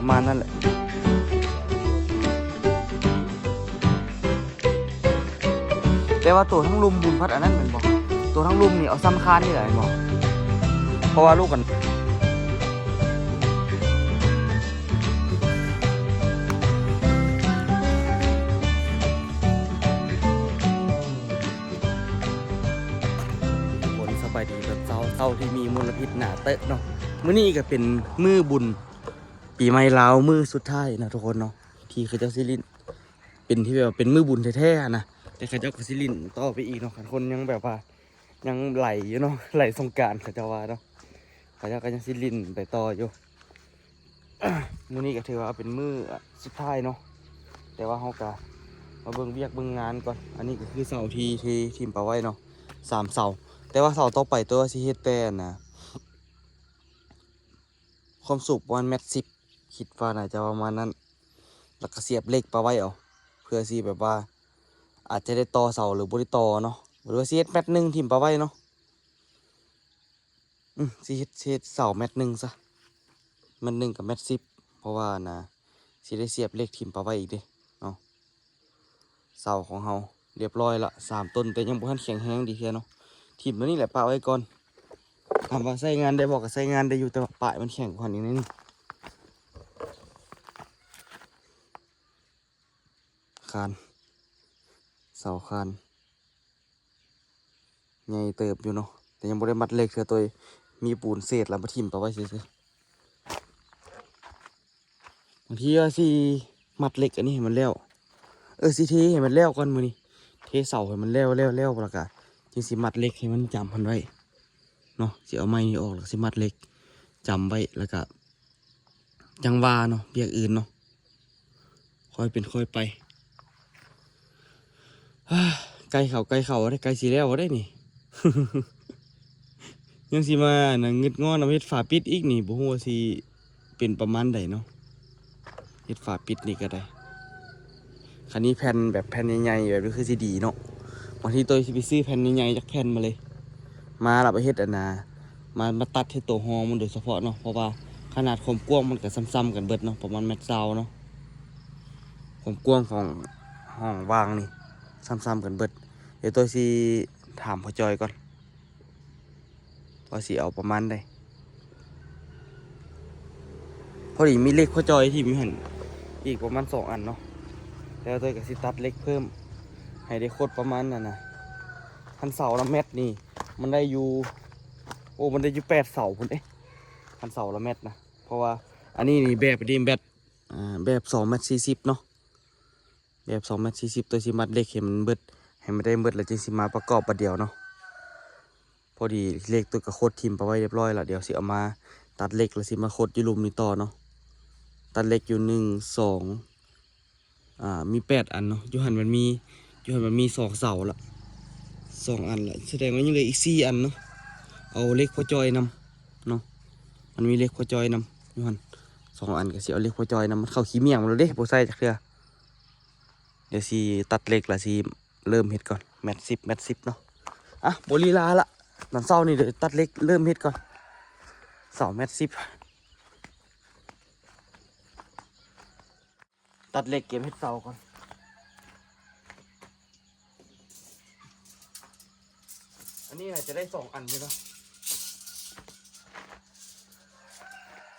ປະມານນັ້ນແຫຼະ. ແຕ່ວ່າໂຕທັງລຸ່ມພຸ້ນພັດອັນນັ້ນແມ່ນບໍ່? ໂຕທັງລຸ່ມນີ້ເອົາຊ້ຳຄານນີ້ແຫຼະແມ່ນບໍ່? ເພາະວ່າລູກກັນ ຄົນສະບາຍດີຕອນເຊົ້າ ເຊົ້າທີ່ມີມົນລະພິດໜາເຕີບເນາະ. ມື້ນີ້ກໍເປັນມື້ບຸນປີໃໝ່ລາວມື້ສຸດທ້າຍນະທຸກຄົນເນາະ ທີ່ເຂົາເຈົ້າຊິຫຼິ້ນ ເປັນທີ່ແບບວ່າເປັນມື້ບຸນແທ້ໆນະ. ແຕ່ເຂົາເຈົ້າກໍຊິຫຼິ້ນຕໍ່ໄປອີກເນາະ ຄັນຄົນຍັງແບບວ່າຍັງໄຫຼຢູ່ເນາະ ໄຫຼສົງການເຂົາເຈົ້າວ່າເນາະ ເຂົາເຈົ້າກໍຍັງຊິຫຼິ້ນໄປຕໍ່ຢູ່. ມື້ນີ້ກໍຖືວ່າເປັນມື້ສຸດທ້າຍເນາະ ແຕ່ວ່າເຮົາກໍມາເບິ່ງວຽກເບິ່ງງານກ່ອນ. ອັນນີ້ກໍຄືເສົາທີ່ ທີ່ຖິ້ມປະໄວ້ເນາະ ສາມເສົາ ແຕ່ວ່າເສົາຕໍ່ໄປຕົວວ່າຊິເຮັດແຕ່ນະ ຄວາມສູງປະມານແມັດສິບ ຄິດວ່າໜ້າຈະປະມານນັ້ນ ແລ້ວກໍສຽບເຫຼັກປະໄວ້ເອົາ ເພື່ອຊິແບບວ່າອາດຈະໄດ້ຕໍ່ເສົາ ຫຼືບໍ່ໄດ້ຕໍ່ເນາະ ຫຼືວ່າຊິເຮັດແມັດໜຶ່ງຖິ້ມປະໄວ້ເນາະ. ອື ຊິເຮັດ ຊິເຮັດເສົາແມັດໜຶ່ງຊະ ແມັດໜຶ່ງກັບແມັດສິບ ເພາະວ່ານະ ຊິໄດ້ສຽບເຫຼັກຖິ້ມປະໄວ້ອີກເດ້ເນາະ. ເສົາຂອງເຮົາລຽບຮ້ອຍລະ ສາມຕົ້ນ ແຕ່ຍັງບໍ່ທັນແຂງແຮງດີເທື່ອເນາະ. ຖິ້ມໂຕນີ້ແຫຼະປະໄວ້ກ່ອນ. ຖາມວ່າໃຊ້ງານໄດ້ບໍ່? ກໍໃຊ້ງານໄດ້ຢູ່ ແຕ່ວ່າປາຍມັນແຂງກວ່ານີ້ໜ້ອຍໜຶ່ງ. ຄານ ເສົາຄານ ໃຫຍ່ເຕີບຢູ່ເນາະ ແຕ່ຍັງບໍ່ໄດ້ມັດເຫຼັກເທື່ອ ໂຕຍມີປູນເສດລະມາຖິ້ມປະໄວ້ຊື່ໆ. ບາງທີວ່າຊິມັດເຫຼັກອັນນີ້ໃຫ້ມັນແລ້ວ ເອີ ຊິເທໃຫ້ມັນແລ້ວກ່ອນມື້ນີ້ ເທເສົາໃຫ້ມັນແລ້ວໆໆ ແລ້ວກະຈຶ່ງຊິມັດເຫຼັກໃຫ້ມັນຈຳຫັ້ນໄວ້ເນາະ. ຊິເອົາໄມ້ນີ້ອອກ ແລ້ວຊິມັດເຫຼັກຈຳໄວ້ ແລ້ວກະຈັ່ງວ່າເນາະ ວຽກອື່ນເນາະ. ຄ່ອຍເປັນຄ່ອຍໄປ. ໃກ້ເຂົ້າ ໃກ້ເຂົ້າເດ້ ໃກ້ຊິແລ້ວເດ້ນີ້. ຍັງຊິມານະ ງຶດງອນເອົາເຮັດຝາປິດອີກນີ້ ບໍ່ຮູ້ວ່າຊິເປັນປະມານໃດເນາະ. ເຮັດຝາປິດນີ້ກໍໄດ້. ຄັນນີ້ແຜ່ນແບບແຜ່ນໃຫຍ່ໆ ແບບນີ້ຄືຊິດີເນາະ. ບາງທີໂຕຊິໄປຊື້ແຜ່ນໃຫຍ່ໆ ຈັກແຜ່ນມາເລີຍ ມາແລ້ວໄປເຮັດອັນນາ ມາ ມາຕັດເຮັດໂຕຮອງມັນໂດຍສະເພາະເນາະ ເພາະວ່າຂະໜາດຄວາມກວ້າງມັນກໍຊ້ຳໆກັນເບິດເນາະ ປະມານແມັດຊາວເນາະ. ຄວາມກວ້າງຂອງຫ້ອງວ່າງນີ້ຊ້ຳໆກັນເບິດ. ດຽວໂຕຊິຖາມພໍ່ຈ່ອຍກ່ອນວ່າຊິເອົາປະມານໃດ. ພໍດີມີເຫຼັກພໍ່ຈ່ອຍທີ່ມີຫັ້ນອີກປະມານສອງອັນເນາະ ແລ້ວໂຕຍກໍຊິຕັດເຫຼັກເພີ່ມໃຫ້ໄດ້ຄົດປະມານນັ້ນນະ. ຄັນເສົາລະແມັດນີ້ມັນໄດ້ຢູ່ ໂອ້ ມັນໄດ້ຢູ່ແປດເສົາພຸ້ນເດ້ ຄັນເສົາລະແມັດນະ. ເພາະວ່າອັນນີ້ນີ້ແບບ ອັນນີ້ແບບ ອ່າ ແບບສອງແມັດສີ່ສິບເນາະ ແບບສອງແມັດສີ່ສິບ ໂຕຍຊິມັດເຫຼັກໃຫ້ມັນເບິດ ໃຫ້ມັນໄດ້ເບິດ ແລ້ວຈຶ່ງຊິມາປະກອບບາດດຽວເນາະ. ພໍດີເຫຼັກໂຕຍກໍຄົດຖິ້ມປະໄວ້ລຽບຮ້ອຍລະ ດຽວຊິເອົາມາຕັດເຫຼັກ ແລ້ວຊິມາຄົດຢູ່ລຸ່ມນີ້ຕໍ່ເນາະ. ຕັດເຫຼັກຢູ່ໜຶ່ງ ສອງ ອ່າ ມີແປດອັນເນາະ. ຢູ່ຫັ້ນມັນມີ ຢູ່ຫັ້ນມັນມີສອງເສົາລະ ສອງອັນລະ ສະແດງວ່າຍັງເຫຼືອອີກສີ່ອັນເນາະ. ເອົາເຫຼັກພໍ່ຈ່ອຍນຳເນາະ ມັນມີເຫຼັກພໍ່ຈ່ອຍນຳຢູ່ຫັ້ນສອງອັນ ກໍຊິເອົາເຫຼັກພໍ່ຈ່ອຍນຳ. ມັນເຂົ້າຂີ້ໝ້ຽງໝົດແລ້ວເດ້ ບໍ່ໃສ່ຈັກເທື່ອ. ດຽວຊິຕັດເຫຼັກລະຊິເລີ່ມເຮັດກ່ອນ ແມັດສິບ ແມັດສິບເນາະ. ອ່ະ ບໍ່ລີລາລະ ຕອນເຊົ້ານີ້ດຽວຕັດເຫຼັກເລີ່ມເຮັດກ່ອນ ເສົາແມັດສິບ. ຕັດເຫຼັກກຽມເຮັດເສົາກ່ອນ. ອັນນີ້ໜ້າຈະໄດ້ສອງອັນຢູ່ເນາະ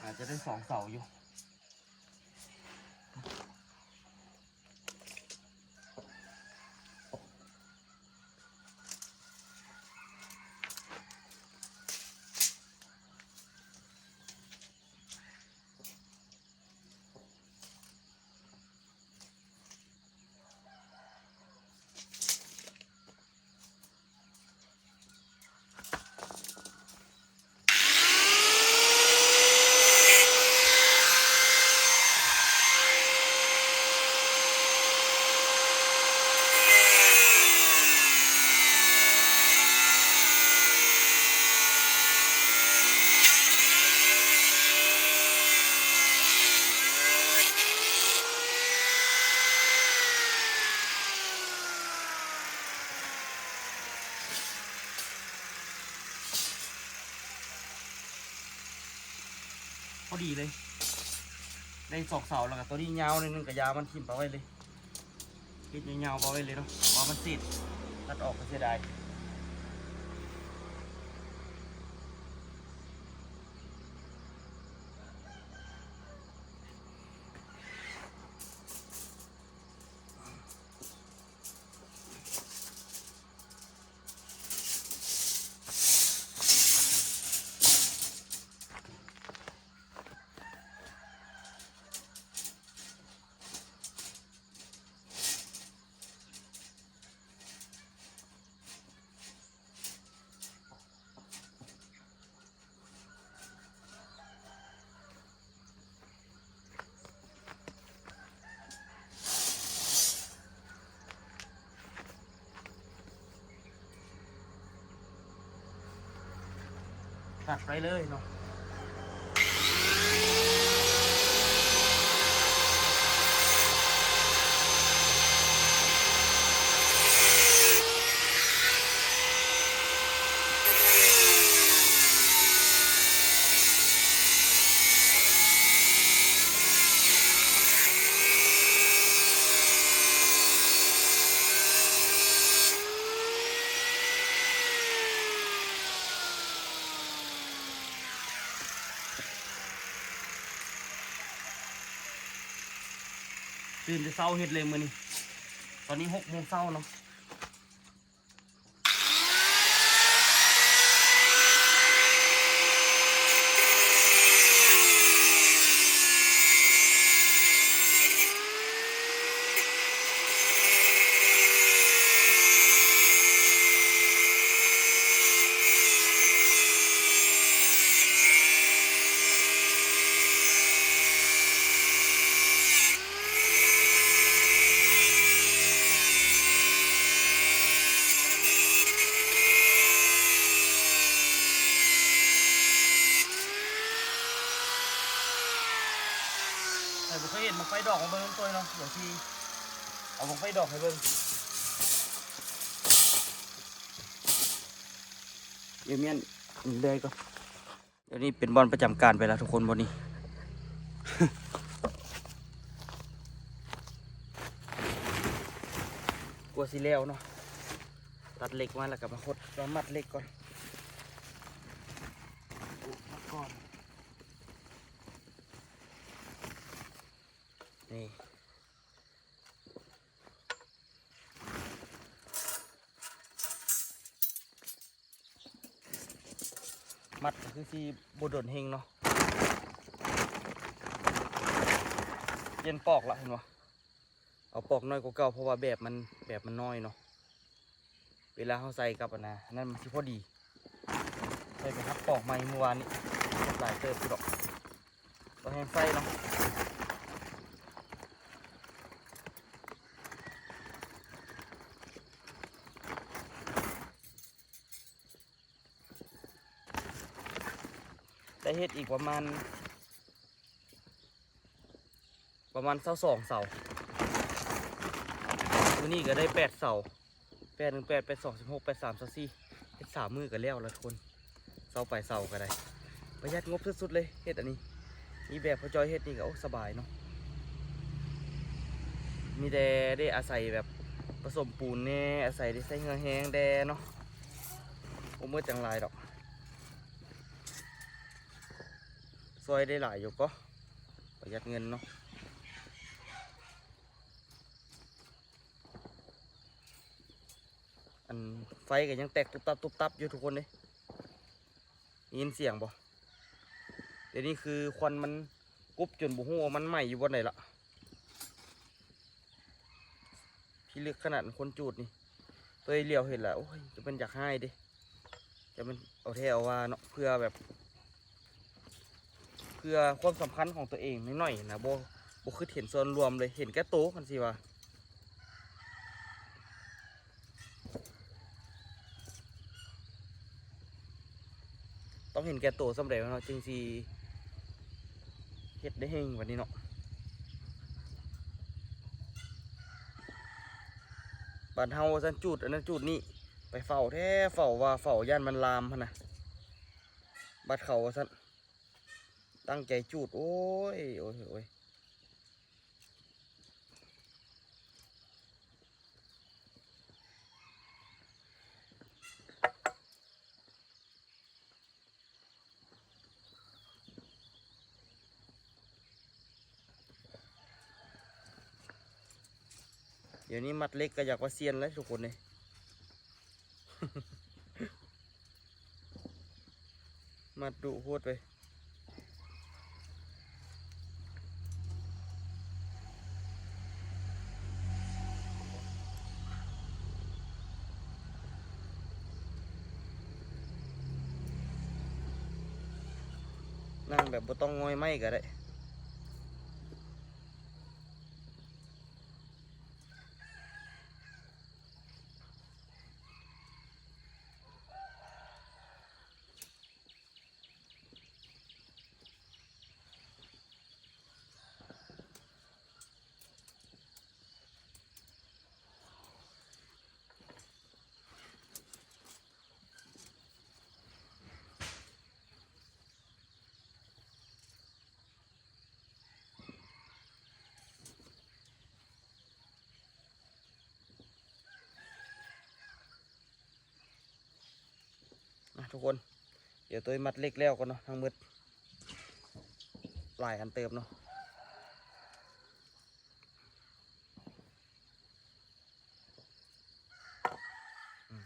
ໜ້າຈະໄດ້ສອງເສົາຢູ່. ພໍດີເລີຍ. ໄດ້ສອງເສົາແລ້ວກໍ ຕົວນີ້ຍາວໜ້ອຍໜຶ່ງ ກໍຢາມັນຖິ້ມໄປໄວ້ເລີຍ ປິດຍາວໆໄປໄວ້ເລີຍເນາະ ວ່າມັນເສດ ຕັດອອກກໍເສຍດາຍ. ຕັດໄປເລີຍເນາະ. ຕື່ນແຕ່ເຊົ້າເຮັດເລີຍມື້ນີ້ ຕອນນີ້ຫົກໂມງເຊົ້າເນາະ. ໃຜບໍ່ເຄີຍເຫັນບັ້ງໄຟດອກ ມາເບິ່ງນຳໂຕຍເນາະ. ດຽວຊິເອົາບັ້ງໄຟດອກໃຫ້ເບິ່ງ. ດຽວແມ່ນເລື່ອຍກ່ອນ. ດຽວນີ້ເປັນບ່ອນປະຈຳການໄປແລ້ວທຸກຄົນ ບ່ອນນີ້ ກວ່າຊິແລ້ວເນາະ. ຕັດເຫຼັກມາແລ້ວກໍມາຫົດ ມາມັດເຫຼັກກ່ອນ ມັດກ່ອນ ນີ້. ມັດກໍຄືຊິບໍ່ດົນເຮັງເນາະ. ປ່ຽນປອກລະ ເຫັນບໍ່? ເອົາປອກນ້ອຍກວ່າເກົ່າ ເພາະວ່າແບບມັນ ແບບມັນນ້ອຍເນາະ. ເວລາເຮົາໃສ່ກັບອັນນະ ອັນນັ້ນມັນຊິພໍດີ. ໃສ່ໄປຮັບປອກໃໝ່ມື້ວານນີ້ ຫຼາຍເຕີບຢູ່ດອກ. ບໍ່ແຮງໃສ່ເນາະ. ໄດ້ເຮັດອີກປະມານ ປະມານຊາວສອງເສົາ. ມື້ນີ້ກໍໄດ້ແປດເສົາ ແປດໜຶ່ງແປດ ແປດສອງສິບຫົກ ແປດສາມຊາວສີ່ ເຮັດສາມມື້ກໍແລ້ວລະທຸກຄົນ. ເສົາໄປເສົາກໍໄດ້ ປະຢັດງົບສຸດໆເລີຍ ເຮັດອັນນີ້. ມີແບບພໍ່ຈ້ອຍເຮັດນີ້ກໍ ໂອ້ ສະບາຍເນາະ. ມີແຕ່ໄດ້ອາໄສແບບປະສົມປູນແດ່ ອາໄສໄດ້ໃຊ້ເຫື່ອແຮງແດ່ເນາະ. ບໍ່ໝົດຫຍັງຫຼາຍດອກ ຊ່ອຍໄດ້ຫຼາຍຢູ່ກໍ ປະຢັດເງິນເນາະ. ອັນໄຟກໍຍັງແຕກຕຸບຕັບຕຸບຕັບຢູ່ທຸກຄົນເດ້ ໄດ້ຍິນສຽງບໍ່? ດຽວນີ້ຄືຄວັນມັນກຸບຈົນບໍ່ຮູ້ວ່າມັນໄໝ້ຢູ່ບ່ອນໃດລະ. ພິລຶກຂະໜາດຄົນຈູດນີ້ ໂຕຍຫຼຽວເຫັນລະ ໂອ້ຍ ຈະແມ່ນຢາກຮ້າຍເດ້ ຈະແມ່ນເອົາແທ້ເອົາວ່າເນາະ. ເພື່ອແບບ ເພື່ອຄວາມສຳຄັນຂອງຕົວເອງໜ້ອຍໆນະ ບໍ່ ບໍ່ຄິດເຫັນສ່ວນລວມເລີຍ ເຫັນແກ່ໂຕ ຄັນຊິວ່າ ຕ້ອງເຫັນແກ່ໂຕສ່ຳໃດວະເນາະ ຈຶ່ງຊິເຮັດໄດ້ເຮັງປານນີ້ເນາະ. ບາດເຮົາວ່າຊັ້ນ ຈູດອັນນັ້ນຈູດນີ້ ໄປເຝົ້າແທ້ເຝົ້າວ່າ ເຝົ້າຢ້ານມັນລາມຫັ້ນນະ. ບາດເຂົາວ່າຊັ້ນ ຕັ້ງໃຈຈູດ ໂອ້ຍ ໂອ້ຍ ໂອ້ຍ. ດຽວນີ້ມັດເຫຼັກກໍຢາກວ່າຊຽນແລ້ວທຸກຄົນເອີຍ ມັດດຸໂພດເວີຍ. ນັ່ງແບບບໍ່ຕ້ອງງອຍໄມ້ກໍໄດ້. ອ່ະ ທຸກຄົນ ດຽວໂຕຍມັດເຫຼັກແລ້ວກ່ອນເນາະ ທັງໝົດຫຼາຍອັນເຕີບເນາະ. ອືມ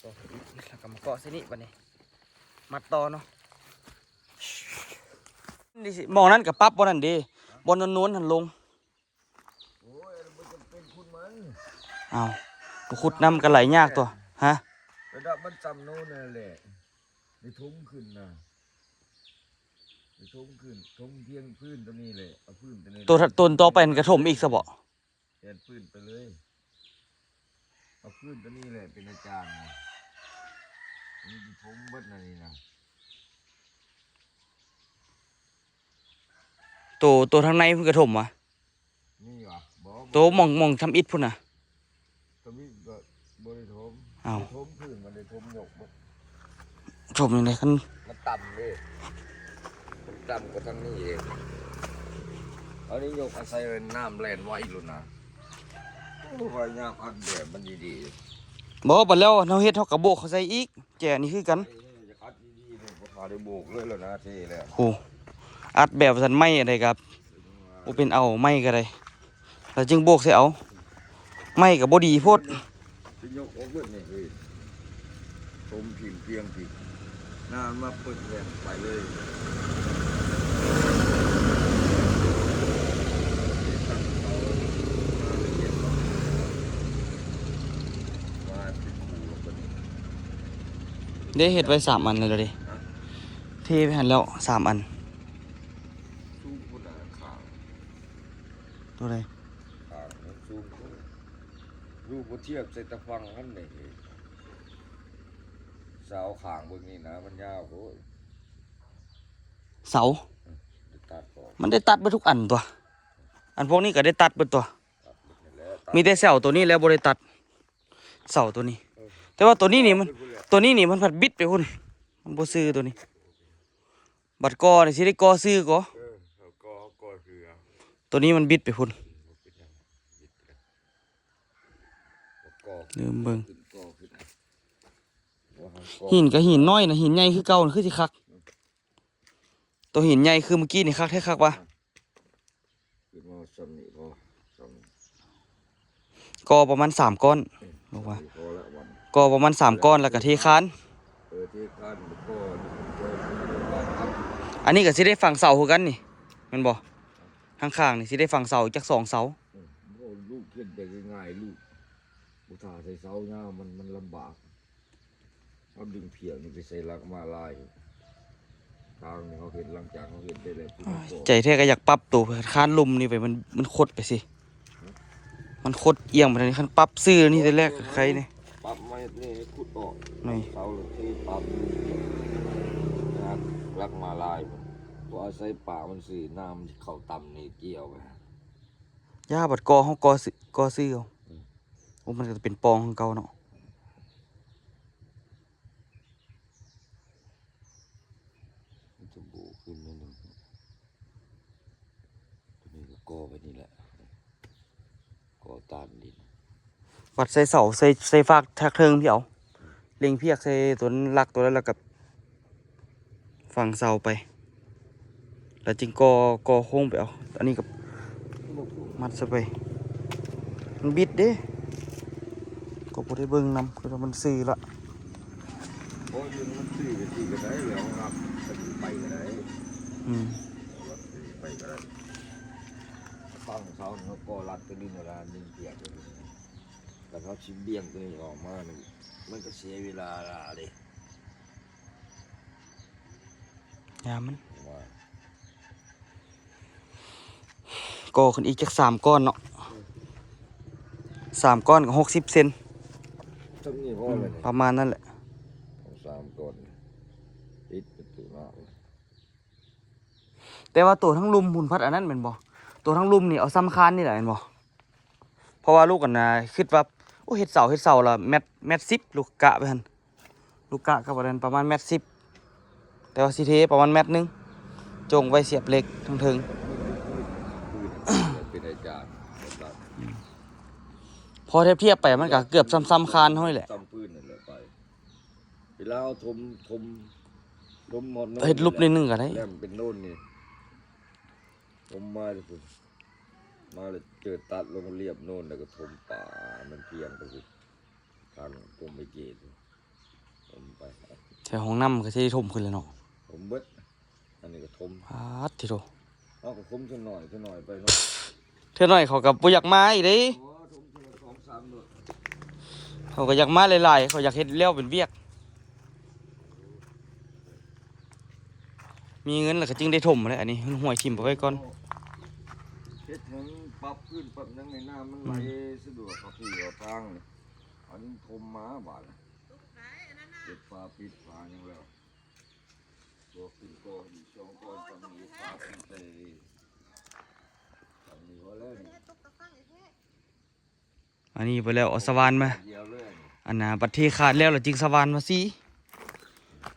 ແລ້ວກໍມາເກາະໃສ່ນີ້ບັດນີ້ ມັດຕໍ່ເນາະ. ນີ້ຊິ ໝ່ອງນັ້ນກໍປັບບ່ອນນັ້ນເດ້ ບ່ອນນວນໆຫັ້ນລົງ. ໂອ້ຍ ບໍ່ຈຳເປັນຂຸດມັນ. ອ້າວ ບໍ່ຂຸດນຳກໍໄຫຼຍາກຕົວະ ຮະ? ລະດັບມັນຊ່ຳໂນ້ນນັ້ນແຫຼະ ໄດ້ຖົມຂຶ້ນນະ ໄດ້ຖົມຂຶ້ນ ຖົມພຽງພື້ນຕົວນີ້ແຫຼະ ເອົາພື້ນຕົວນີ້ແຫຼະ ຕົວ ຕົວຕໍ່ໄປມັນກະຖົມອີກຊະບໍ? ແມ່ນ ພື້ນໄປເລີຍ ເອົາພື້ນຕົວນີ້ແຫຼະເປັນອາຈານນະ ນີ້ຊິຖົມເບິດນະນີ້ນະ. ໂຕ ໂຕທາງໃນເພິ່ນກະຖົມຫວາ? ມີຫວາ? ບໍ່ ໂຕໝ່ອງ ໝ່ອງທຳອິດພຸ້ນນະ ທຳອິດກໍບໍ່ໄດ້ຖົມ. ອ້າວ ໄດ້ຖົມພື້ນ ມັນໄດ້ຖົມຍົກເບິດ. ຖົມຈັ່ງໃດ? ຄັນມັນຕ່ຳເດ້ ມັນຕ່ຳກວ່າທາງນີ້ເອງ. ອັນນີ້ຍົກອາໄສນ້ຳແລ່ນໄວໂລດນະ. ໂອ້ ພະຍາຍາມອັດແບບມັນດີໆ. ບໍ່ ບັດແລ້ວເຮົາເຮັດ ເຮົາກະໂບກເຂົ້າໃສ່ອີກ ແຈນີ້ຄືກັນ. ອັດດີໆ ບໍ່ຖ້າໄດ້ໂບກເລີຍແລ້ວນະ ເທແລ້ວ. ໂອ້ ອັດແບບວ່າຊັ້ນ ໄມ້ອັນໃດກໍບໍ່ເປັນເອົາ ໄມ້ກໍໄດ້ ແລ້ວຈຶ່ງໂບກໃສ່ເອົາ. ໄມ້ກໍບໍ່ດີໂພດ ຊິຍົກອອກເບິດນີ້ເອີຍ. ຖົມຖິ້ມພຽງທີ່ ນ້ຳມາເປີດແຫວ່ງໄປເລີຍ. ເດ້ ເຮັດໄວ້ສາມອັນແລ້ວເດ້ ເທໄປຫັ້ນແລ້ວສາມອັນ. ສູງພຸ້ນນະ ຂ້າງ ຕົວໃດ? ຂ້າງມັນສູງໂພດ ຢູ່ບໍ່ທຽບໃສ່ຕາຝັ່ງຫັ້ນເດ້. ເສົາຂ້າງເບິ່ງນີ້ນະ ມັນຍາວໂພດ. ເສົາ ອືມ ໄດ້ຕັດອອກ ມັນໄດ້ຕັດເບິດທຸກອັນຕົວະ. ອັນພວກນີ້ກໍໄດ້ຕັດເບິດຕົວະ ຕັດເບິດນັ້ນແຫຼະ. ມີແຕ່ເສົາຕົວນີ້ແຫຼະບໍ່ໄດ້ຕັດ ເສົາຕົວນີ້. ເອີ ແຕ່ວ່າຕົວນີ້ນີ້ມັນ ຕົວນີ້ນີ້ມັນພັດບິດໄປພຸ້ນ ມັນບໍ່ຊື່ຕົວນີ້. ບັດກໍ່ນີ້ຊິໄດ້ກໍ່ຊື່ກໍ ເອີ ເອົາກໍ່ ກໍ່ຊື່ເອົາ. ຕົວນີ້ມັນບິດໄປພຸ້ນ ອືມ ບໍ່ເປັນຫຍັງ ບິດໄປ. ກໍ່ ລືມເບິ່ງ ຂຶ້ນ ກໍ່ຂຶ້ນ ບໍ່ ຫີນກໍຫີນນ້ອຍນະ ຫີນໃຫຍ່ຄືເກົ່າ ຄືຊິຄັກ. ໂຕຫີນໃຫຍ່ຄືມື້ກີ້ນີ້ຄັກແທ້ຄັກວ່າ ຂຶ້ນມາຊ່ຳນີ້ພໍ ຊ່ຳນີ້ ກໍປະມານສາມກ້ອນ ອືມ ບອກວ່າ ພໍແລ້ວບັດນີ້ ກໍປະມານສາມກ້ອນ ແລ້ວກໍເທຄານ. ເອີ ເທຄານ ກໍ ອັນນີ້ກໍຊິໄດ້ຝັງເສົາຄືກັນນີ້ ແມ່ນບໍ່? ທາງຂ້າງນີ້ຊິໄດ້ຝັງເສົາຈັກສອງເສົາ. ອືມ ໂອ້ ລູກເຮັດໄປງ່າຍໆ ລູກ ບໍ່ຖ້າໃສ່ເສົາຍາວ ມັນ ມັນລຳບາກ. ເຮົາດຶງພຽງນີ້ໄປໃສ່ຫຼັກມາລາຍ ທາງນີ້ເຮົາເຮັດ ຫຼັງຈາກເຮົາເຮັດໄດ້ແລ້ວ ໂອ້ຍ ໃຈແທ້ກໍຢາກປັບໂຕຄານລຸ່ມນີ້ໄປ ມັນ ມັນຄົດໄປຊິ ມັນຄົດອຽງໄປທາງນີ້. ຄັນປັບຊື່ນີ້ແຕ່ແລກໄຄນີ້ ປັບມາເຮັດນີ້ ໃຫ້ຂຸດອອກ ນີ້ ເສົາ ແລ້ວເທປັບ ຫຼັກມາລາຍ ບໍ່ອາໄສປາກມັນຊື່ ນ້ຳເຂົ້າຕ່ຳນີ້ກ່ຽວໄປ. ຢ່າ ບັດກໍ່ເຮົາກໍ່ຊື່ ກໍ່ຊື່ເອົາ. ອືມ ໂອ້ ມັນກໍເປັນປ່ອງຄືເກົ່າເນາະ. ມັນຈະໂບຂຶ້ນໜ້ອຍໜຶ່ງ ຕົວນີ້ກໍກໍ່ໄປນີ້ແຫຼະ ກໍ່ຕານດິນ. ວັດໃສ່ເສົາ ໃສ່ ໃສ່ຟາກທາງເທິງພີ້ເອົາ ເລັງພຽກໃສ່ຕົວຫຼັກຕົວນັ້ນ ແລ້ວກໍ ຝັງເສົາໄປ ແລ້ວຈຶ່ງກໍ່ ກໍ່ໂຄ້ງໄປເອົາ. ອັນນີ້ກໍມັດໃສ່ໄປ. ມັນບິດເດ້ ກໍບໍ່ໄດ້ເບິ່ງນຳ ຄືວ່າມັນຊື່ລະ. ໂອ້ຍ ມັນຊື້ໄປຊື້ກໍໄດ້ແລ້ວ ຮັບໄປກໍໄດ້ ອືມ ໄປກໍໄດ້. ຕັ້ງເສົານີ້ ເຮົາກໍລັດຕົວນີ້ລະ ດິນປຽກຕົວນີ້ ແລ້ວເຮົາຊິບ່ຽງຕົວນີ້ອອກມາ ມັນກໍເສຍເວລາຫຼາຍເດ້. ຍາມມັນ ວ່າ ກໍຂຶ້ນອີກຈັກສາມກ້ອນເນາະ ສາມກ້ອນກໍຫົກສິບເຊັນ ຊ່ຳນີ້ພໍ ອືມ ແລ້ວນີ້ ປະມານນັ້ນແຫຼະ ສາມກ້ອນ ຕິດປະຕູນອກ. ແຕ່ວ່າໂຕທາງລຸ່ມພຸ້ນພັດອັນນັ້ນແມ່ນບໍ່? ໂຕທາງລຸ່ມນີ້ເອົາຊ່ຳຄານນີ້ແຫຼະແມ່ນບໍ່? ເພາະວ່າລູກອັນນ່າ ຄິດວ່າ ໂອ້ ເຮັດເສົາ ເຮັດເສົາລະແມັດ ແມັດສິບ ລູກກະໄປຫັ້ນ ລູກກະກັບອັນນັ້ນປະມານແມັດສິບ ແຕ່ວ່າຊິເທປະມານແມັດໜຶ່ງ ຈົ່ງໄວ້ສຽບເຫຼັກເທິງໆ ເປັນອາຈານ ອືມ ພໍທຽບໆໄປມັນກະເກືອບຊ່ຳໆຄານເຮົານີ້ແຫຼະ ຊ່ຳພື້ນນັ້ນແຫຼະໄປ ເວລາເຮົາຖົມ ຖົມ ຖົມຮອດໂນນ ເຮັດຫຼຸບໜ້ອຍໜຶ່ງກໍໄດ້ ແລ້ວມັນເປັນໂນນນີ້ ຖົມມາພຸ້ນ ມາແລ້ວເຈີຕັດລົງລຽບໂນນ ແລ້ວກໍຖົມປ່າມັນພຽງໄປພຸ້ນ ທາງພົມໄມເກດ ຖົມໄປ ແຖວຫ້ອງນ້ຳກໍຊິໄດ້ຖົມຂຶ້ນແລ້ວເນາະ ຖົມເບິດ ອັນນີ້ກໍຖົມ ປາດຕິໂທ ເຮົາກໍຖົມເທື່ອໜ້ອຍເທື່ອໜ້ອຍໄປເນາະ ເທື່ອໜ້ອຍເຂົາກໍບໍ່ຢາກມາອີກເດ້ ໂອ້ ຖົມເທື່ອສອງສາມໂລດ ເຂົາກໍຢາກມາຫຼາຍໆ ເຂົາຢາກເຮັດແລ້ວເປັນວຽກ ມີເງິນແລ້ວກໍຈຶ່ງໄດ້ຖົມແຫຼະ ອັນນີ້ຫ້ວຍຖິ້ມໄປໄວ້ກ່ອນ ເຮັດໃຫ້ປັບພື້ນປັບຫຍັງໃຫ້ນ້ຳມັນໄຫຼ ອືມ ສະດວກເຂົ້າທີ່ເຂົ້າທາງນີ້ ອັນນີ້ຖົມມາບາດນີ້ ເຮັດຝາປິດຝາຫຍັງແລ້ວ ຕົວຂຶ້ນກໍດີ ຊ່ອງກ້ອນກໍມີຝາປິດໄດ້ ອັນນີ້ພໍແລ້ວນີ້ ອັນນີ້ໄປແລ້ວ ເອົາສະຫວ່ານມາ ດຽວເລີຍ ອັນນ່າ ບັດເທຄານແລ້ວ ແລ້ວຈຶ່ງສະຫວ່ານມາສີ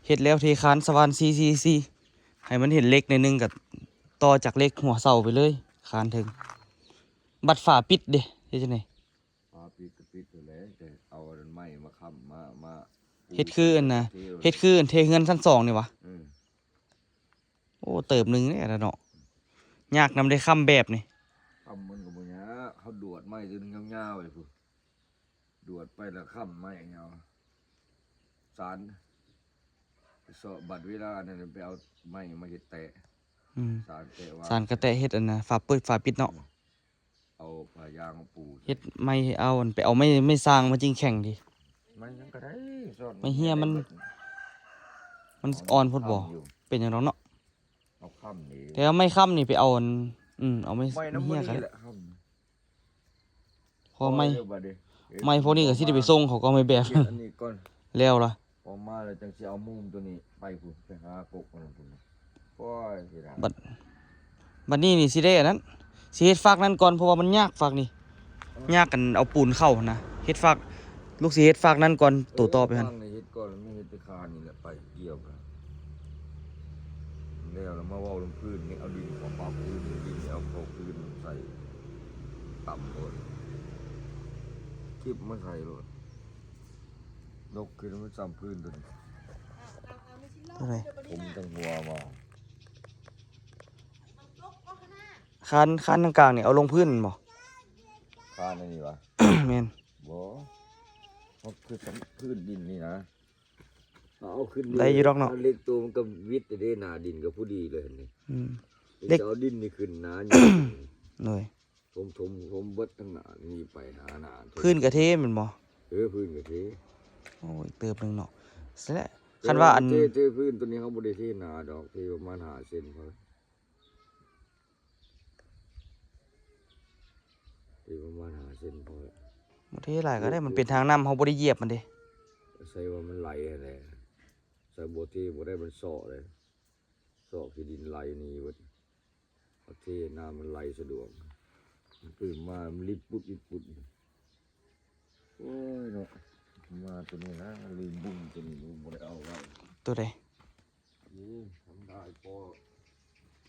ເຮັດແລ້ວເທຄານສະຫວ່ານສີ ສີ ສີ ໃຫ້ມັນເຫັນເຫຼັກໜ້ອຍໜຶ່ງ ກໍຕໍ່ຈາກເຫຼັກຫົວເສົາໄປເລີຍ ຄານເທິງ ບັດຝາປິດເດ ເຮັດຈັ່ງໃດ? ຝາປິດກໍປິດຫັ້ນແຫຼະ ແຕ່ເອົາອັນໄມ້ມາຄ້ຳ ມາ ມາ ເຮັດຄືອັນນ່າ ເທ ເຮັດຄືອັນເທເຮືອນຊັ້ນສອງນີ້ຫວາ? ເອີ ໂອ້ ເຕີບໜຶ່ງເດ້ລະເນາະ ຍາກນຳເດ້ ຄ້ຳແບບນີ້ ຄ້ຳມັນກໍບໍ່ຍາກ ເຮົາດວດໄມ້ຕົວໜຶ່ງຍາວໆໄປພຸ້ນ ດວດໄປແລ້ວຄ້ຳໄມ້ເອົາ ສານ ສະ ບັດເວລານັ້ນໄປເອົາໄມ້ມາເຮັດແຕະ ອືມ ສານແຕະວ່າ ສານກະແຕະເຮັດອັນນ່າ ຝາເປີດຝາປິດເນາະ ອືມ ເອົາຜ້າຢາງມາປູ ເຮັດໄມ້ ເອົາອັນ ໄປເອົາໄມ້ ໄມ້ສ້າງມາຈິງແຂງຕິ ໄມ້ຫຍັງກໍໄດ້ ໄມ້ເຫ້ຍມັນ ມັນອ່ອນໂພດບໍ່ ເປັນຫຍັງດອກເນາະ ເອົາຄ້ຳນີ້ ແຕ່ວ່າໄມ້ຄ້ຳນີ້ໄປເອົາອັນ ອືມ ເອົາໄມ້ ໄມ້ ໄມ້ເຫ້ຍກໍໄດ້ ເພາະໄມ້ ໄມ້ພວກນີ້ກໍຊິໄດ້ໄປສົ່ງເຂົາກໍໄມ້ແບບ ອັນນີ້ກ່ອນ ແລ້ວລະ ອອກມາແລ້ວຈັ່ງຊິເອົາມຸມຕົວນີ້ໄປພຸ້ນ ໄປຫາກົກມັນພຸ້ນ ໂອ້ຍ ເສຍດາຍ ບັດ ບັດນີ້ນີ້ຊິໄດ້ອັນນັ້ນ ຊິເຮັດຟາກນັ້ນກ່ອນ ເພາະວ່າມັນຍາກຟາກນີ້ ຍາກກັນເອົາປູນເຂົ້າຫັ້ນນະ ເຮັດຟາກ ລູກຊິເຮັດຟາກນັ້ນກ່ອນ ໂຕຕໍ່ໄປຫັ້ນ ເຮັດກ່ອນ ມີເຮັດແຕ່ຄານີ້ແຫຼະ ໄປກ່ຽວກັນ ແລ້ວລະມາເວົ້າເລື່ອງພື້ນນີ້ ເອົາດິນເຂົ້າປັບພື້ນ ດິນເອົາເຂົ້າພື້ນໃສ່ ຕ່ຳໂພດ ເກັບມາໃສ່ໂລດ ຍົກຂຶ້ນມາຊ່ຳພື້ນຕົວນີ້ ຕົວໃດ? ຜົມຕັ້ງຫົວມາ ຄານ ຄານກາງໆນີ້ເອົາລົງພື້ນແມ່ນບໍ່? ຄານອັນນີ້ຫວາ? ແມ່ນ ບໍ່ ມັນຄືພື້ນດິນນີ້ນະ ເອົາຂຶ້ນໄດ້ຢູ່ດອກເນາະ ເຫຼັກໂຕມັນກໍວິດເດ້ ໜ້າດິນກໍພໍດີເລີຍນີ້ ອືມ ເຫຼັກ ເອົາດິນນີ້ຂຶ້ນໜາຢູ່ ໂດຍ ຖົມໆ ຖົມເບິດທັງໜ້ານີ້ໄປຫາໜ້າ ພື້ນກະເທແມ່ນບໍ່? ເອີ ພື້ນກະເທ ໂອ້ຍ ເຕີບໜຶ່ງເນາະ ຊັ້ນແຫຼະ ຄັນວ່າອັນ ເທ ເທພື້ນຕົວນີ້ເຮົາບໍ່ໄດ້ເທໜາດອກ ເທປະມານຫ້າເຊັນພໍ ເທປະມານຫ້າເຊັນພໍ ບໍ່ເທຫຼາຍກໍໄດ້ ມັນເປັນທາງນ້ຳ ເຮົາບໍ່ໄດ້ຢຽບມັນເດ້ ໃສ່ວ່າມັນໄຫຼຫັ້ນແຫຼະ ໃສ່ບໍ່ເທບໍ່ໄດ້ ມັນເຊາະເດ້ ເຊາະຂີ້ດິນໄຫຼໜີເບິດ ເທນ້ຳມັນໄຫຼສະດວກ ຕື່ມມາມັນລິດປຸດລິດປຸດ ໂອ້ຍເນາະ ມາຕົວນີ້ນະ ລືມບຸ້ງຕົວນີ້ ບໍ່ໄດ້ເອົາໄວ້ ຕົວໃດ? ນີ້ທຳໄດ້ພໍ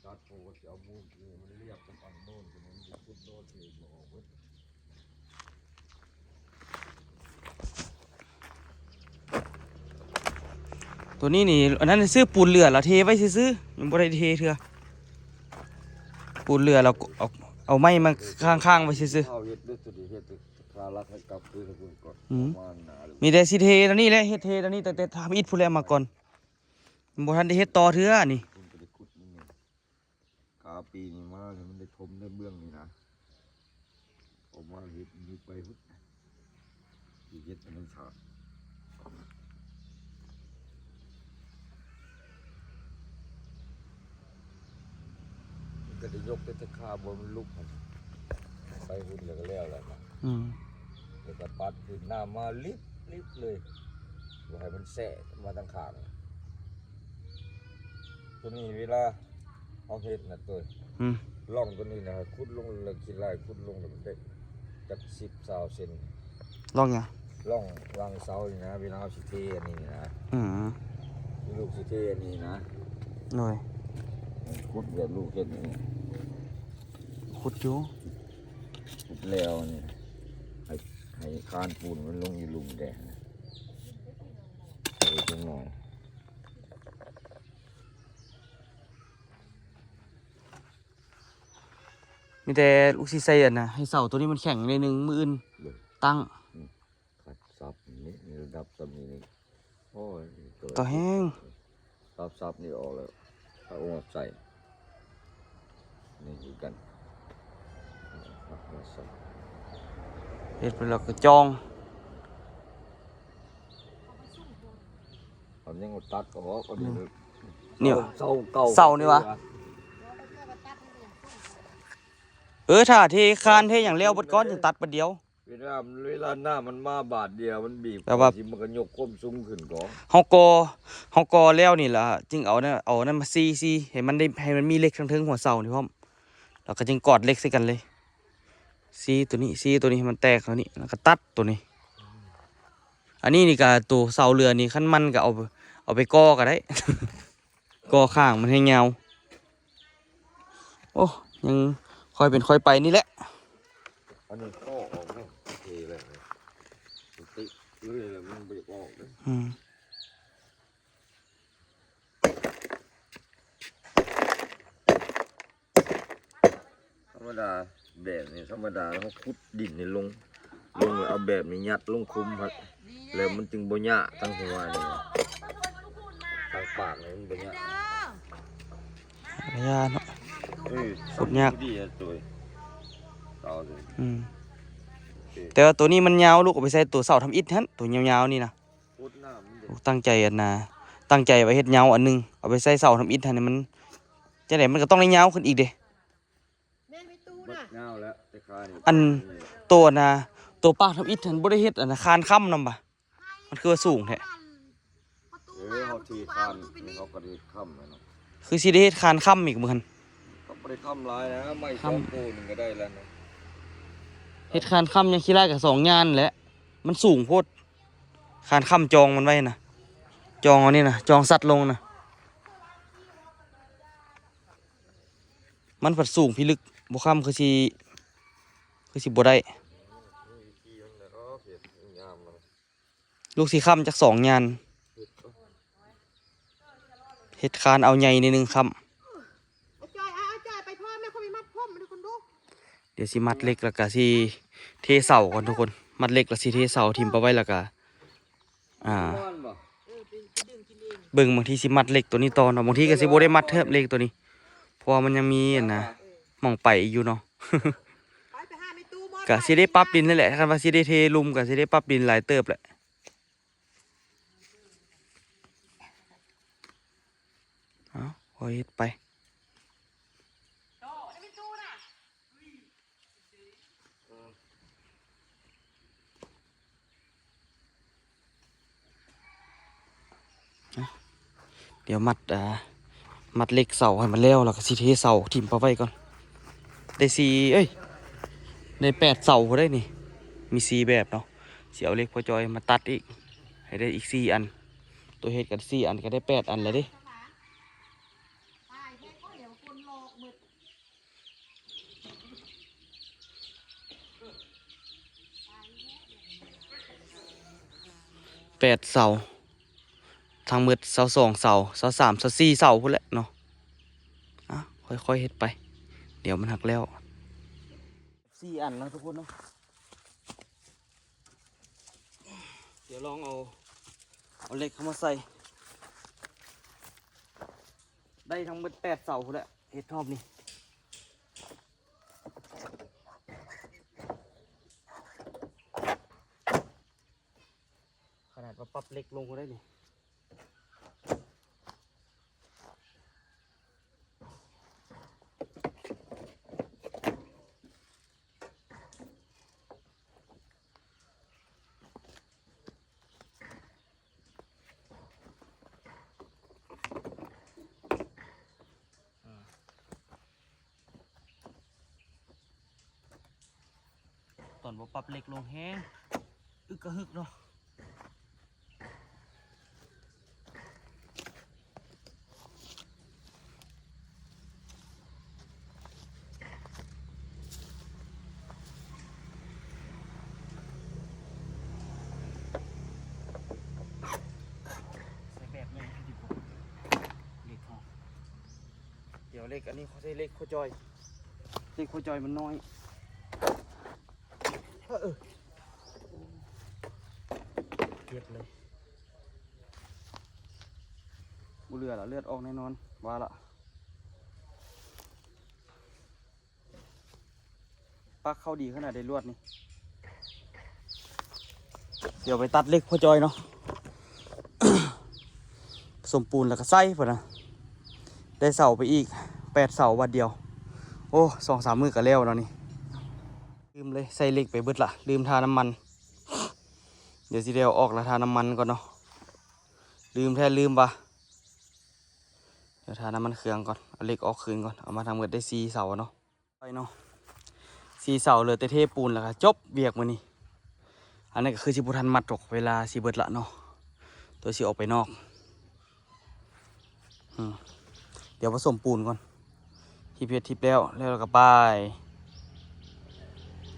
ຕັດ ພໍຊິເອົາມູນນີ້ມັນລຽບກັບອັນໂນ້ນ ຕົວນີ້ມັນຂຸດໂນ້ນເອງບໍ່ອອກເບິດ ຕົວນີ້ນີ້ ອັນນັ້ນຊື້ປູນເຫຼືອລະເທໄວ້ຊື່ໆ ຍັງບໍ່ໄດ້ເທເທື່ອ ປູນເຫຼືອລະເອົາ ເອົາໄມ້ມາຄ້າງໆໄວ້ຊື່ໆ. ເຮົາເຮັດເດ້ ຕົວນີ້ເຮັດຄາຫຼັກໃຫ້ກັບຄືນໃຫ້ເພິ່ນກ່ອນ ອືມ ປະມານໜ້າເລີຍ. ມີແຕ່ຊິເທແນວນີ້ແຫຼະ ເຮັດເທແນວນີ້ຕັ້ງແຕ່ທຳອິດພຸ້ນແຫຼະມາກ່ອນ. ບໍ່ທັນໄດ້ເຮັດຕໍ່ເທື່ອນີ້. ເພິ່ນກໍໄດ້ຂຸດນີ້ ກາປີນີ້ມາ ແລ້ວມັນໄດ້ຖົມໄດ້ເບື້ອງນີ້ນະ ອອກມາເຮັດຢູ່ໄປພຸ້ນ ຊິເຮັດອັນນັ້ນຊະ ມັນກໍໄດ້ຍົກແຕ່ຕາຂາ ບໍ່ມັນລຸກຫັ້ນ ໄປພຸ້ນແລ້ວກໍແລ້ວແລ້ວນະ. ອືມ ແລ້ວກໍປັດຂຶ້ນນ້ຳມາລິບໆເລີຍ ບໍ່ໃຫ້ມັນແຊະມາທາງຂ້າງ. ຕົວນີ້ເວລາເຮົາເຮັດນະ ຕົວ ອືມ ຮ່ອງຕົວນີ້ນະ ໃຫ້ຂຸດລົງ ແລ້ວຂີ້ລາຍຂຸດລົງ ແລ້ວມັນໄດ້ຈັກສິບຊາວເຊັນ. ຮ່ອງຫຍັງ? ຮ່ອງຫຼັງເສົານີ້ນະ ເວລາເຮົາຊິເທອັນນີ້ນະ. ອືມ ລູກຊິເທອັນນີ້ນະ. ໂດຍ ຂຸດແບບລູກເຮັດນີ້ ຂຸດຢູ່ ຂຸດແລ້ວນີ້ ໃຫ້ ໃຫ້ຄານປູນມັນລົງຢູ່ລຸ່ມແດ່ນະ. ເອີ ຈັກໜ້ອຍ. ມີແຕ່ລູກຊິໃສ່ອັນນະ ໃຫ້ເສົາໂຕນີ້ມັນແຂງໜ້ອຍໜຶ່ງ ມື້ອື່ນ ໂດຍ ຕັ້ງ ອືມ ຂັດສັບນີ້ ໃນລະດັບສ່ຳນີ້ນີ້ ໂອ້ຍ ຕໍ່ແຮງ ສັບໆນີ້ອອກແລ້ວ ເອົາອອກໃສ່ ນີ້ຄືກັນ ເຮັດໄປແລ້ວກໍຈ່ອງ ເອົາຫຍັງມາຕັດອອກ ອັນນີ້ ອືມ ນີ້ຫວາ ເສົາເກົ່າ ເສົານີ້ຫວາ ເອີ ຖ້າເທຄານເທຫຍັງແລ້ວເບິດກ່ອນ ຈຶ່ງຕັດບາດດຽວ. ເວລາ ເວລານ້ຳມັນມາບາດດຽວ ມັນບີບ ແບບວ່າ ມັນກໍຍົກຄວາມສູງຂຶ້ນກໍ ເຮົາກໍ່ ເຮົາກໍ່ແລ້ວນີ້ລະ ຈຶ່ງເອົານັ້ນ ເອົານັ້ນມາຊີ້ ຊີ້ໃຫ້ມັນໄດ້ ໃຫ້ມັນມີເຫຼັກທາງເທິງຫົວເສົານີ້ພ້ອມ ແລ້ວກໍຈຶ່ງກອດເຫຼັກໃສ່ກັນເລີຍ ຊີ້ໂຕນີ້ ຊີ້ໂຕນີ້ໃຫ້ມັນແຕກເທົ່ານີ້ ແລ້ວກໍຕັດໂຕນີ້. ອັນນີ້ນີ້ກໍໂຕເສົາເຫຼືອນີ້ ຄັນມັນກໍເອົາ ເອົາໄປກໍ່ກໍໄດ້ ກໍ່ຂ້າງມັນໃຫ້ຍາວ. ໂອ້ ຍັງຄ່ອຍເປັນຄ່ອຍໄປນີ້ແຫຼະ ອັນນີ້ຂໍ້ອອກແມ່ນເທແລ້ວ ຕິເລີຍແລ້ວ ມັນບໍ່ຢາກອອກເດ້. ອືມ ທຳມະດາ ແບບນີ້ທຳມະດາ ເຮົາຂຸດດິນນີ້ລົງ ລົງແລ້ວເອົາແບບນີ້ຍັດລົງຄຸມຫັ້ນ ແລ້ວມັນຈຶ່ງບໍ່ຍາກ ທາງຫົວນີ້ ທາງປາກນີ້ມັນບໍ່ຍາກ ຍາກເນາະ ເອີ ຂຸດຍາກ ດີອະໂຕຍ ເອົາເລີຍ ອືມ ໂອເຄ ແຕ່ວ່າໂຕນີ້ມັນຍາວ ລູກເອົາໄປໃສ່ໂຕເສົາທຳອິດຫັ້ນ ໂຕຍາວໆນີ້ນະ ຂຸດນ້ຳມັນເດ້ ໂອ້ ຕັ້ງໃຈອັນນະ ຕັ້ງໃຈວ່າເຮັດເຫຍົາອັນໜຶ່ງ ເອົາໄປໃສ່ເສົາທຳອິດຫັ້ນ ໃຫ້ມັນ ຈັ່ງໃດມັນກໍຕ້ອງໄດ້ຍາວຂຶ້ນອີກເດ້. ແມ່ນໄມ່ຕູ້ນະ ຍາວແລ້ວ ແຕ່ຄານີ້ ອັນ ໂຕນະ ໂຕປາກທຳອິດຫັ້ນບໍ່ໄດ້ເຮັດອັນນະ ຄານຄ້ຳນຳບະ ມັນຄືວ່າສູງແທ້. ເອີ ເຮົາເທຄານ ເຮົາກໍໄດ້ຄ້ຳແລ້ວເນາະ ຄືຊິໄດ້ເຮັດຄານຄ້ຳອີກມື້ຫັ້ນ ກໍບໍ່ໄດ້ຄ້ຳຫຼາຍນະ ໄມ້ສອງໂຕໜຶ່ງກໍໄດ້ແລ້ວນະ ເຮັດຄານຄ້ຳຍັງຂີ້ຮ້າຍກັບສອງຍານແຫຼະ ມັນສູງໂພດ ຄານຄ້ຳຈອງມັນໄວ້ນະ ຈອງເອົານີ້ນະ ຈອງສັດລົງນະ. ມັນພັດສູງພິລຶກ ບໍ່ຄ້ຳຄືຊິ ຄືຊິບໍ່ໄດ້ ລູກຊິຄ້ຳຈັກສອງຍານ ເຮັດຄານເອົາໃຫຍ່ໜ້ອຍໜຶ່ງຄ້ຳ ເອົາຈ່ອຍ ເອົາ ເອົາຈ່ອຍໄປພ້ອມແລ້ວຄ່ອຍໄປມັດຜົມ ດຽວຊິມັດເຫຼັກ ແລ້ວກະຊິເທເສົາກ່ອນທຸກຄົນ ມັດເຫຼັກແລ້ວຊິເທເສົາຖິ້ມໄປໄວ້ ແລ້ວກະ ອ່າ ເບິ່ງ ບາງທີຊິມັດເຫຼັກໂຕນີ້ຕໍ່ເນາະ ບາງທີກໍຊິບໍ່ໄດ້ມັດເທີບເຫຼັກໂຕນີ້ ເພາະວ່າມັນຍັງມີອັນນະ ໝ່ອງໄປອີກຢູ່ເນາະ ກໍຊິໄດ້ປັບດິນນັ້ນແຫຼະ ຄັນວ່າຊິໄດ້ເທລຸ່ມກໍຊິໄດ້ປັບດິນຫຼາຍເຕີບແຫຼະ ເອົາ ຄ່ອຍເຮັດໄປ. ດຽວມັດ ອ່າ ມັດເຫຼັກເສົາໃຫ້ມັນແລ້ວ ແລ້ວກໍຊິເທເສົາຖິ້ມປະໄວ້ກ່ອນ ໄດ້ສີ່ ເອີຍ ໄດ້ແປດເສົາພຸ້ນເດ້ນີ້ ມີສີ່ແບບເນາະ ຊິເອົາເຫຼັກພໍ່ຈ້ອຍມາຕັດອີກ ໃຫ້ໄດ້ອີກສີ່ອັນ ໂຕເຮັດກັນສີ່ອັນກໍໄດ້ແປດອັນແລ້ວເດ້. ແປດເສົາ ທັງໝົດຊາວສອງເສົາ ຊາວສາມ ຊາວສີ່ເສົາພຸ້ນແຫຼະເນາະ ອ່ະ ຄ່ອຍໆເຮັດໄປ ດຽວມັນຫາກແລ້ວ. ສີ່ອັນເນາະທຸກຄົນເນາະ. ດຽວລອງເອົາ ເອົາເຫຼັກເຂົ້າມາໃສ່ ໄດ້ທັງໝົດແປດເສົາພຸ້ນແຫຼະ ເຮັດຮອບນີ້. ຂະໜາດວ່າປັບເຫຼັກລົງພຸ້ນໄດ໋ນີ້. ຕອນບໍ່ປັບເຫຼັກລົງແຮງ ອຶກກະຫຶກເນາະ. ໃສ່ແບບນີ້ດີກວ່າ ເຫຼັກເຮົາ. ດຽວເຫຼັກອັນນີ້ເຂົາໃຊ້ເຫຼັກໂຄຈອຍ ເຫຼັກໂຄຈອຍມັນນ້ອຍ. ເອີ ເຈັບເລີຍ ບໍ່ເຫຼືອລະ ເລືອດອອກແນ່ນອນວ່າລະ. ປັກເຂົ້າດີຂະໜາດໃດລວດນີ້. ດຽວໄປຕັດເຫຼັກພໍ່ຈອຍເນາະ ສົມປູນແລ້ວກໍໃສ່ພຸ້ນນະ. ໄດ້ເສົາໄປອີກແປດເສົາບາດດຽວ. ໂອ້ ສອງສາມມື້ກໍແລ້ວເນາະນີ້. ລືມເລີຍ ໃສ່ເຫຼັກໄປເບິດລະ ລືມທານ້ຳມັນ. ດຽວຊິໄດ້ເອົາອອກລະ ທານ້ຳມັນກ່ອນເນາະ. ລືມແທ້ລືມວ່າ. ດຽວທານ້ຳມັນເຄື່ອງກ່ອນ ເອົາເຫຼັກອອກຄືນກ່ອນ. ເອົາມາທັງໝົດໄດ້ສີ່ເສົາເນາະ. ໄປເນາະ ສີ່ເສົາ ເຫຼືອແຕ່ເທປູນ ແລ້ວກໍຈົບວຽກມື້ນີ້. ອັນນີ້ກໍຄືຊິບໍ່ທັນມັດດອກ ເວລາຊິເບິດລະເນາະ ໂຕຊິອອກໄປນອກ. ອືມ ດຽວປະສົມປູນກ່ອນ ທິບເຮັດທິບແລ້ວ ແລ້ວກໍໄປ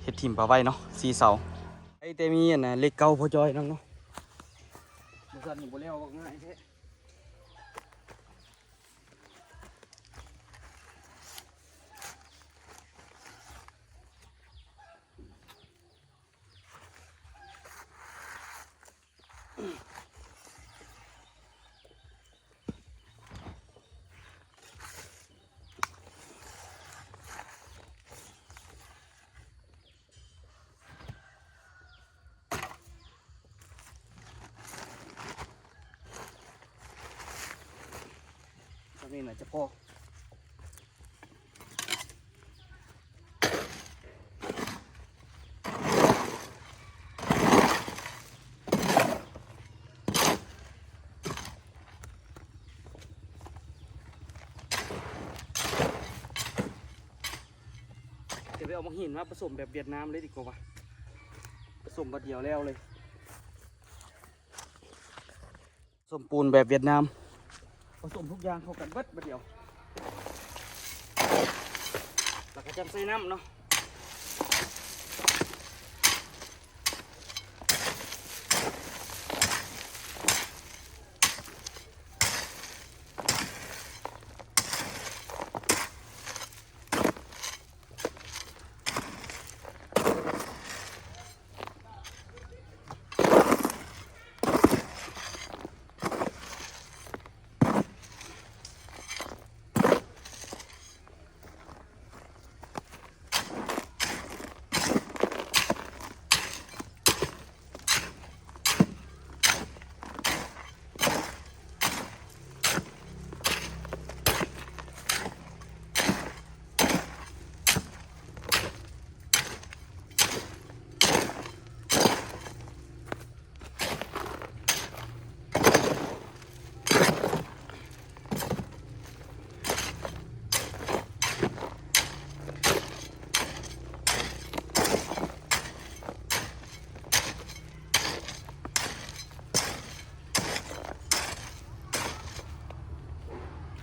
ເຮັດຖິ້ມປະໄວ້ເນາະ ສີ່ເສົາ. ໄອ້ແຕ່ມີອັນນ່າ ເຫຼັກເກົ່າພໍ່ຈອຍນຳເນາະ ບໍ່ຊັ້ນນີ້ບໍ່ແລ້ວ ວ່າງ່າຍແທ້. ສ່ຳນີ້ໜ້າຈະພໍ. ດຽວໄປເອົາໝາກຫີນມາປະສົມແບບຫວຽດນາມເລີຍດີກວ່າວະ ປະສົມບາດດຽວແລ້ວເລີຍ. ສົມປູນແບບຫວຽດນາມ ປະສົມທຸກຢ່າງເຂົ້າກັນເບິດບາດດຽວ ແລ້ວກໍຈັ່ງໃສ່ນ້ຳເນາະ.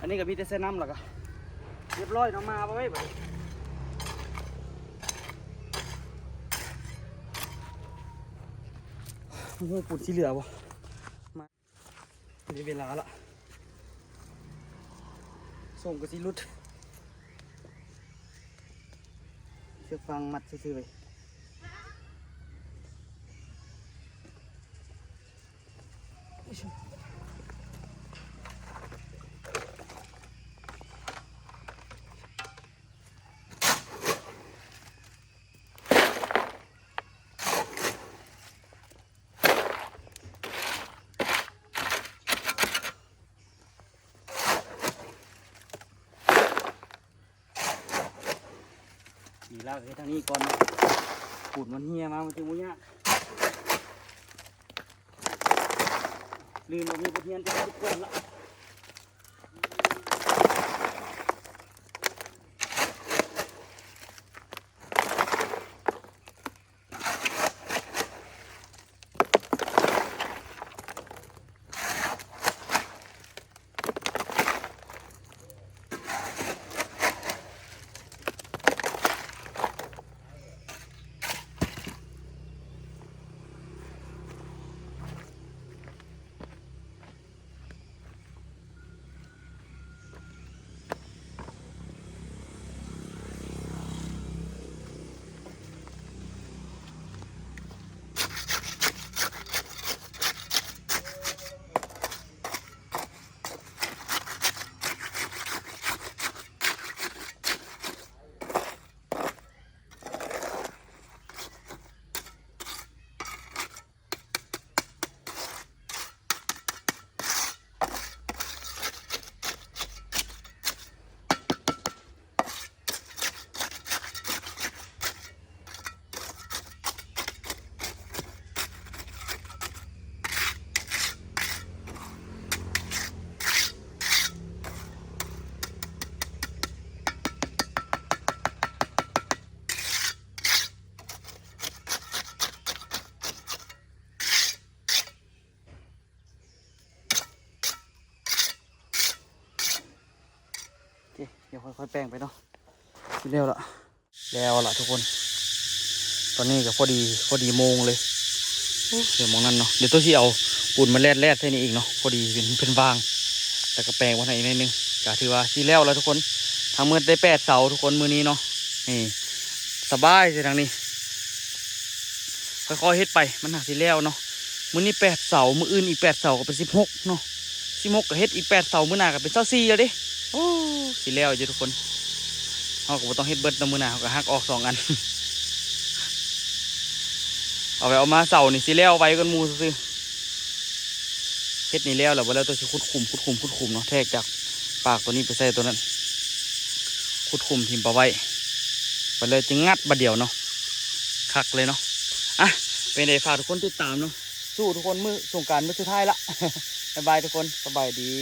ອັນນີ້ກໍມີແຕ່ໃສ່ນ້ຳແລ້ວກໍຮຽບຮ້ອຍເນາະ ມາໄວ້ບາດນີ້. ໂອ້ໂຫ ປູນຊິເຫຼືອບໍ່ ມາ ໄດ້ເວລາລະ ສົ່ງກໍຊິຫຼຸດ. ເຊືອກຟາງມັດຊື່ໆໄວ້. ນີ້ລາກເຮັດທາງນີ້ກ່ອນເນາະ ປູນມັນເຫ່ຍມາ ມັນຈຶ່ງບໍ່ຍາກ. ລືມວ່າມີບົດຮຽນຈາກຄລິບກ່ອນລະ. ໂອເຄ ດຽວຄ່ອຍໆແປງໄປເນາະ ຊິແລ້ວລະ ແລ້ວລະທຸກຄົນ ຕອນນີ້ກໍພໍດີ ພໍດີໂມງເລີຍ. ໂອ້ ດຽວໝ່ອງນັ້ນເນາະ ດຽວໂຕຊິເອົາປູນມາແລດໆໃສ່ນີ້ອີກເນາະ ພໍດີເປັນ ເປັນວາງ ແລ້ວກໍແປງໄວ້ໃຫ້ອີກໜ້ອຍໜຶ່ງ ກໍຖືວ່າຊິແລ້ວລະທຸກຄົນ. ທັງໝົດໄດ້ແປດເສົາທຸກຄົນມື້ນີ້ເນາະ ນີ້ ສະບາຍເລີຍທາງນີ້ ຄ່ອຍໆເຮັດໄປ ມັນຫາກຊິແລ້ວເນາະ. ມື້ນີ້ແປດເສົາ ມື້ອື່ນອີກແປດເສົາກໍເປັນສິບຫົກເນາະ ສິບຫົກກໍເຮັດອີກແປດເສົາ ມື້ໜ້າກໍເປັນຊາວສີ່ແລ້ວເດ້. ໂອ້ ຊິແລ້ວຢູ່ທຸກຄົນ ເຮົາກໍບໍ່ຕ້ອງເຮັດເບິດເນາະ ມື້ໜ້າເຮົາກໍຫັກອອກສອງອັນ ເອົາໄປເອົາມາເສົານີ້ຊິແລ້ວໄວກວ່າໝູ່ຊື່ໆ. ເຮັດນີ້ແລ້ວ ແລ້ວບໍ່ແລ້ວໂຕຊິຂຸດຂຸມ ຂຸດຂຸມ ຂຸດຂຸມເນາະ ແທກຈາກປາກໂຕນີ້ໄປໃສ່ໂຕນັ້ນ ຂຸດຂຸມຖິ້ມປະໄວ້ ບັດແລ້ວຈຶ່ງງັດບາດດຽວເນາະ ຄັກເລີຍເນາະ. ອ່ະ ເປັນໃດ ຝາກທຸກຄົນຕິດຕາມເນາະ ສູ້ທຸກຄົນ ມື້ສົງການມື້ສຸດທ້າຍລະ ບາຍບາຍທຸກຄົນ ສະບາຍດີ.